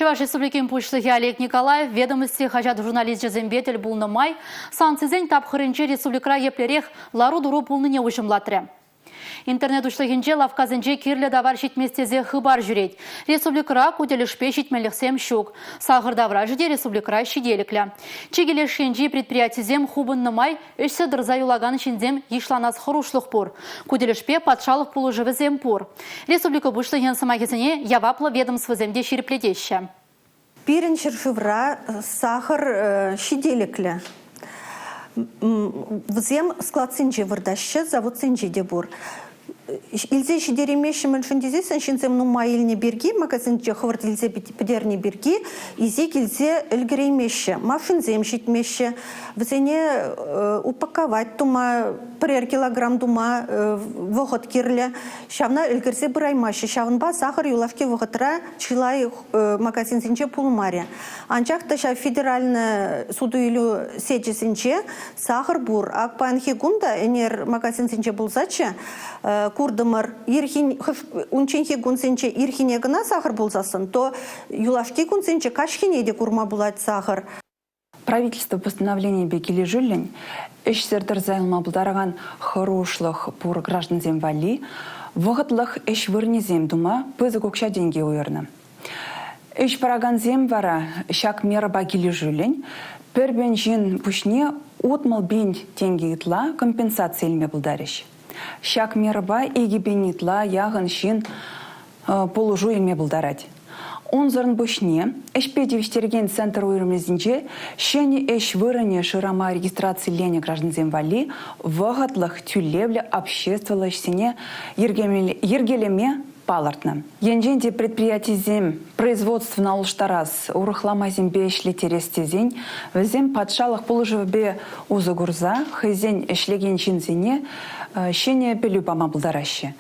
Чӑваш Республикин Пуҫлӑхӗ Олег Николаев «Ведомости» хаҫат журналисчӗсемпе тӗл пулнӑ май санкцисен тапхӑрӗнче республикӑра еплерех лару-тӑру пулнине уҫӑмлатрӗ. Интернет уҫлӑхӗнче лавккасенче кирлӗ тавар ҫитмест тесе хыпар ҫӳрет. Республикӑра ку тӗлӗшпе ҫитменлӗхсем ҫук. Сахӑр таврашӗ те республикӑра ҫителӗклӗ. Чикӗ леш енчи предприятисем хупӑннӑ май ӗҫсӗр тӑрса юлакан ҫынсем йышланас хӑрушлӑх пур. Ку тӗлӗшпе патшалӑх пулӑшӑвӗсем пур. Республика Пуҫлӑхӗн сӑмахӗсене яваплӑ ведомствӑсем те ҫирӗплетеҫҫӗ. Пирӗн ҫӗршывра сахӑр ҫителӗклӗ. Вӗсем складсенче выртаҫҫӗ, заводсенче те пур. Илсе ҫитереймеҫҫӗ мӗншӗн тесессӗн ҫынсем нумай илнӗ пирки, магазинче хӑвӑрт илсе пӗтернӗ пирки илсе килсе ӗлкӗреймеҫҫӗ. Машинсем ҫитмеҫҫӗ. Вӗсене упаковать тума, пӗрер килограмм тума вӑхӑт кирлӗ. Ҫавна ӗлкӗрсе пыраймаҫҫӗ. Ҫавӑнпа сахӑр юлашки вӑхӑтра чылай магазинсенче пулмарӗ. Анчах та ҫав федеральнӑй суту-илӳ сечӗсенче сахӑр пур. Ак паянхи кун та ӗнер магазинсенче пулсаччӗ, куртӑмӑр. Ирхин, унчченхи кунсенче ирхине кӑна сахӑр пулсассӑн, то юлашки кунсенче каҫхине те курма пулать сахӑр. Правительство постановленийӗпе килӗшӳллӗн ӗҫсӗр тӑрса юлма пултаракан хӑрушлӑх пур граждансем валли вӑхӑтлӑх ӗҫ вырӑнӗсем тума пысӑк укҫа-тенкӗ уйӑрнӑ. Ӗҫ паракансем вара ҫак мерӑпа килӗшӳллӗн пӗр пин ҫын пуҫне 60 000 тенкӗ ытла компенсаци илме пултарӗҫ. Ҫак мерӑпа 2000 ытла яхӑн ҫын пулӑшу илме пултарать. Унсӑрӑн пуҫне ӗҫпе тивӗҫтерекен центр уйрӑмӗсенче ҫӗнӗ ӗҫ вырӑнӗ шырама регистрациленӗ граждансем валли вӑхӑтлӑх тӳлевлӗ обществӑллӑ ӗҫсене йӗркелеме палӑртнӑ. Енчен те предприятисем производствӑна улӑштарас, урӑхла майсемпе ӗҫлеттерес тесен вӗсем патшалӑх пулӑшӑвӗпе усӑ курса хӑйсен ӗҫлекен ҫынсене ҫӗнӗ пӗлӳ пама пултараҫҫӗ.